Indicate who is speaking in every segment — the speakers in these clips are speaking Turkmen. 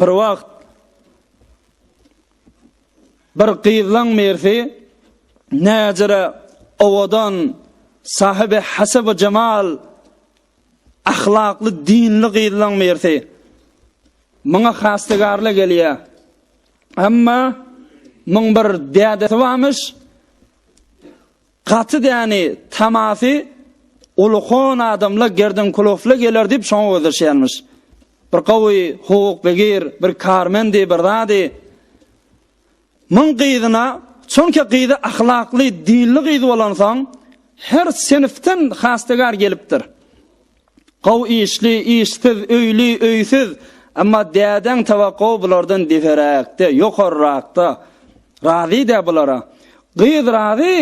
Speaker 1: Bir wagt bir gyzlaň birisi näjere owadan, sahibi hasaby jemal, ahlakly, dinli gyzlaň birisi muňa hastegarly gelýär. Emma muň bir dädesi barmyş. Gaty däni tamasy ulukon adamla gerden kulofly geler diýip şoňa gözleşýärmiş. Bir gowy hukuk begir, bir karmendi bir zady. Muň gyzyna, çünki gyzy ahlakly, dinli gyz bolansoň, her senifden hastegar gelipdir. Gowy işli, işsiz, öýli, öýsüz, emma dädeň towakgo bulardan deperäkde, ýokarrakda. Razy dä bulara. Gyz razy,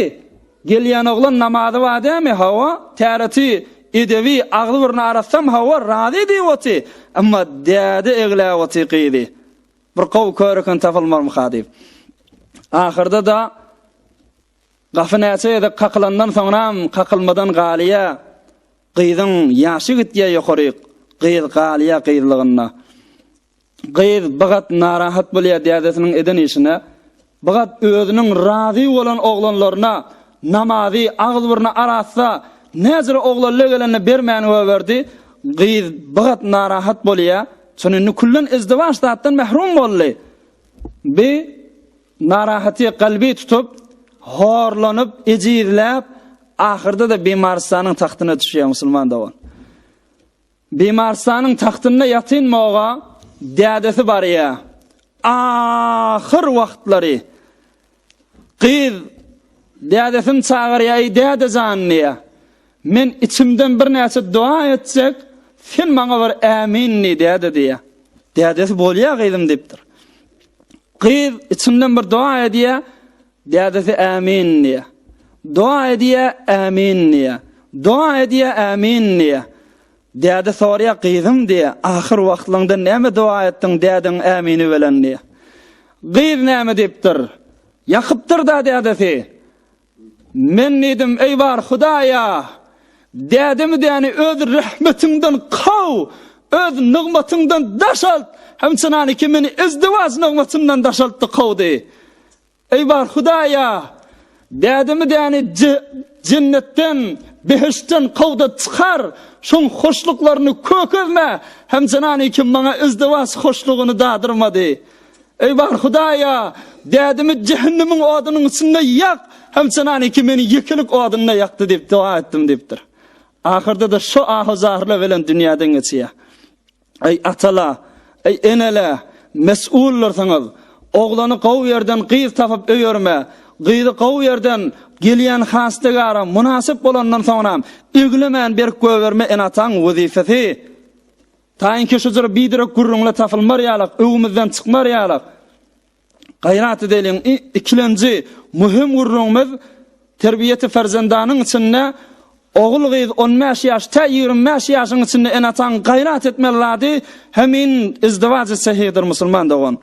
Speaker 1: gelýän oglan namazy bar dämi, hawa, täreti, edebi, agzy-burny arassam, hawa, razy diýip oty, emma däde egläp oty gyzy. Bir gowy kör eken tapylmarmyka diýip. Ahyrda-da gapy näçe gezek kakylandan soňram kakylmadan galýa. Gyzyň ýaşy gitýä ýokaryk, gyz galýa gyzlygynda. Gyz bigat narahat bolýa dädesiniň eden işine, bigat özüniň razy bolan oglanlaryna namazy, agyz-burny arassa, näjüre oglanly gelende bermän goýberdi, gyz bigat narahat bolýa, şony indi küllen izdiwaç zatdan mährum boldy. Bi Narahaty kalby tutup, horlanyp, ejizläp, ahyrda-da bimarystanyň tagtyna düşýär musulman dogan. Bimarystanyň tagtynda ýatyn moga dädesi barýar. Ahyr wagtlary gyz dädesini çagyrýar, eý däde jan diýýär. Men içimden birnäçe doga etjek, sen maňa bir ämin diý däde diýýär. Dädesi bolýar gyzym diýipdir. Gyz içinden bir doga edýär, dädesi ämin diýýär. Doga edýär, ämin diýýär. Doga edýär, ämin diýýär. Däde soraýar, gyzym diýýär, ahyr wagtlaňda näme doga etdiň dädeň ämini bilen diýýär. Gyz näme diýipdir? Ýakypdyr-da dädesi. Men diýdim, Eý bar Hudaýa, dädemi däni öz rehmetiňden kow, öz nygmatyňdan daşalt, hemçenaniki meni izdiwaç nygmatyndan daşaltdy, kowdy. Eý bar Hudaýa, dädemi däni jennetden, behiştden kowda çykar, şoň hoşluklaryny kökezme, hemçenaniki maňa izdiwaç hoşlugyny dadyrmady. Eý bar Hudaýa, dädemi jähennemiň odunyň içinde ýak, hemçenaniki meni ýekelik odunda ýakdy diýip doga etdim diýipdir. Ahyrda-da şo ahu-zarlar bilen dünýäden geçýär. Eý atala, eý enele, mes'uldyrsyňyz. Oglany gowy ýerden gyz tapyp öýerme, gyzy gowy ýerden gelýän hastegara mynasyp bolandan soňram eglemän berip goýberme ene-ataň wezipesi. Taýynki şu jyr biderek gürrüňle tapylmar ýalak, öwümizden çykmar ýalak. Gaýrat edeliň, ikilenji möhüm gürrüňimiz terbiýeti ferzendanyň içinde ogul-gyz on bäş ýaş tä 25 ýaşyň içinde ene-ataň gaýrat etmeli zady hemin izdiwajy sahydyr musulman dogan.